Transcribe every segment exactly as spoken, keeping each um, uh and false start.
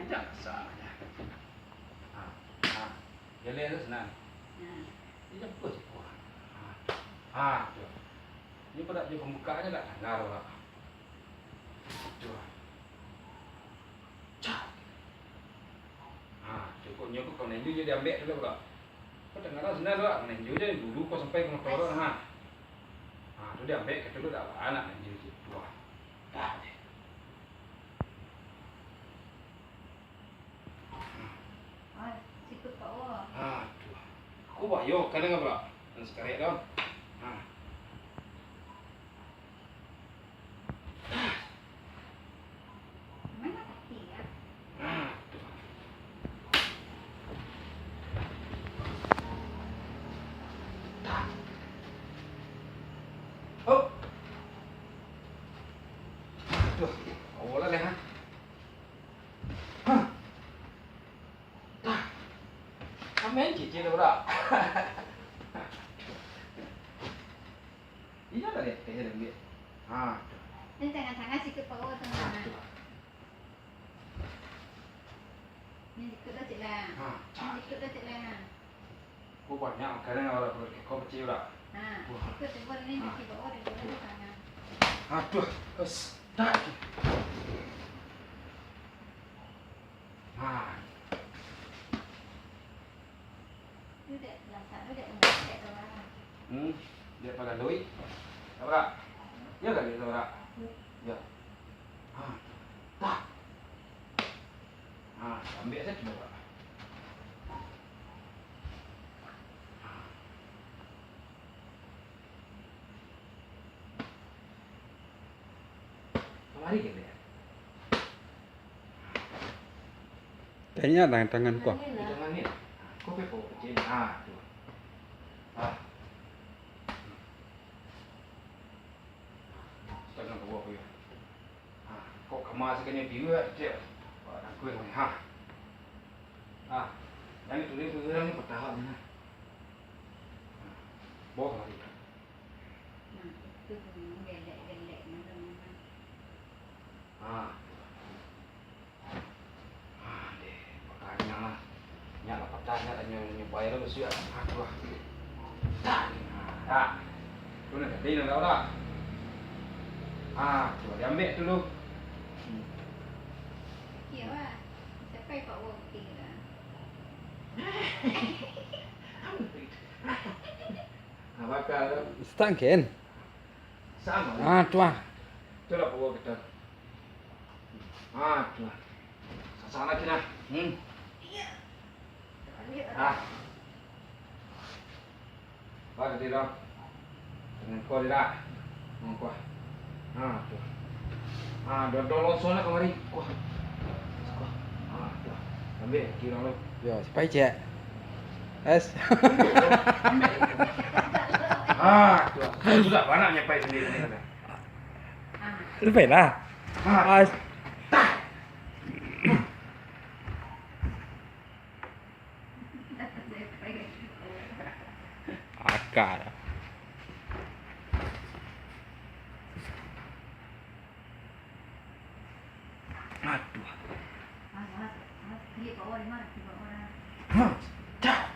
Jangan salah. Ha, ha. Jalan tu senang. Hmm. Ini apa sih? Wah. Ha. Ha, tu. Ini pada dia pembukaannya tak dengar, Pak. Tu. Cak. Ha, cukup nyo ko, kau ninju je diambil dulu, Pak. Kau dengar senang tu, Pak. Ninju je dulu kau sampai ke motor, ha. Ha, tu diambil ke dulu dah, Pak. Anak ninju je. Wah. Dah je. Ah, sikut Pak Wo. Aduh. Aku bayo kadang, Bro. Dan sekarek tu. Ha. Mana kaki ya? Aduh. Oh. Aduh, Allah deh, ha. Hah. Tah. Main cicil, Bro. Iya lah, deh, teh, deh, ambil. Ha, tu. Ni tangan-tangan sikit, Pak, oh, tangan. Ha, tu. Ni sikit dah, Cik, lah. Ha, ni sikit dah, Cik, lah. Ko banyak makanan awak perlu, ko kecil lah. Ha, wah. Ikut tebal ni, ha, kaki bawah, tebal ni tangan. Aduh, es, dah. Ha. Tu dek, lasak tu dek, dek tu lah. Hmm, dek pagaloi. Abrak. Ya kan, dek abrak? Ya. Ha. Dah. Ha, ambil saja, Bro. Ha. Kamari ka, Dek? Kayaknya ada tangan ko. Di tangan ni. Ha, ko pe ko kecil. Ha, tu. Ha. Tangan ko ko. Ha, kok kama sakanya biru ya, Cek? Wah, aku yang ha. Ha, yang itu dia tu, yang ni patah ni. Ha. Bawa kemari. Nah, itu tu, gelek-gelek, mana-mana. Ha. Ah, deh, bakanyang lah. Nyak lah patah, nyak lah nyo-, nyobai lah basuak. Aduh. Dah, dah. Tu nak gadai nak dah. Ah, tu diambil tu lu. Okey, wah. Sampai Pak Wo okey dah. Ah, bakal tu. Stang ken. Sama. Ah, tu ah. Tu lah Pak Wo kita. Ah, tu lah. Sasana kina. Hmm. Ah. Ba tadi dah. Dengan kau dia dah. Dengan kau. Ha, tu. Ha, dah, dah langsung nak kemari. Kuah. Kuah. Ha, tu. Ambil kira lu. Yo, sipai cek. Es. Ha, tu. Sudah banyak nyapai sendiri ni. Sipai lah. Ha. Es. Akal. Aduh. Hah, cak.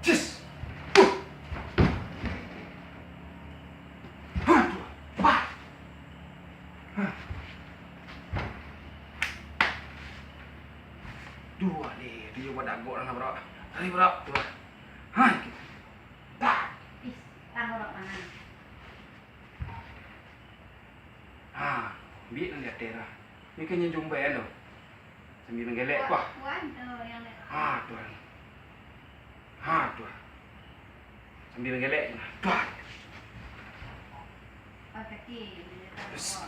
Cis. Uh. Aduh. Bah. Hah. Duh, deh, tu yo badagok lah, Bro. Tadi, Bro, tu lah. Hah, gitu. Dah. Ih, tahu lah mana. Ha, ambiak nan di ateh tu. Ni kan nyo jumbai tu. Sambil manggelek, wah. Wan, oh, yang ni. Ha, tu. Ha, tu. Sambil manggelek. Tuan. Oh, kaki. Yes.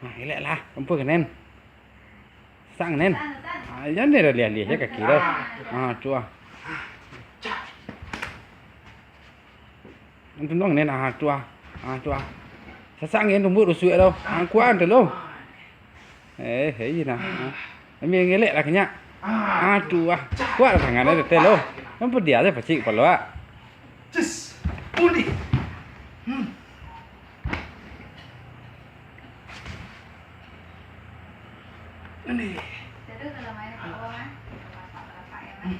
Nah, elek lah. Rumput kanen. Sang, nen. Sang, sang. Ah, jan dia alih-alih je kaki dah. Ah, tu ah. Untung dong, nen. Ah, tu ah. Ah, tu ah. Sasak angin tumbuak rusuak tu. Ha, kuat tu lo. Eh, hei nah. Ha. Ambil ngelek lah kanyak. Aduh, ah. Kuat lah tangan dia, teh lo. Kan padiah je pacik kepala, ah. Cus. Uli. Hmm. Uli. Jadi kalau main ke bawah, eh. Hmm.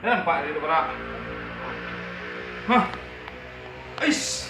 Eh, nampak dia tu, Barak. Hah? Ais.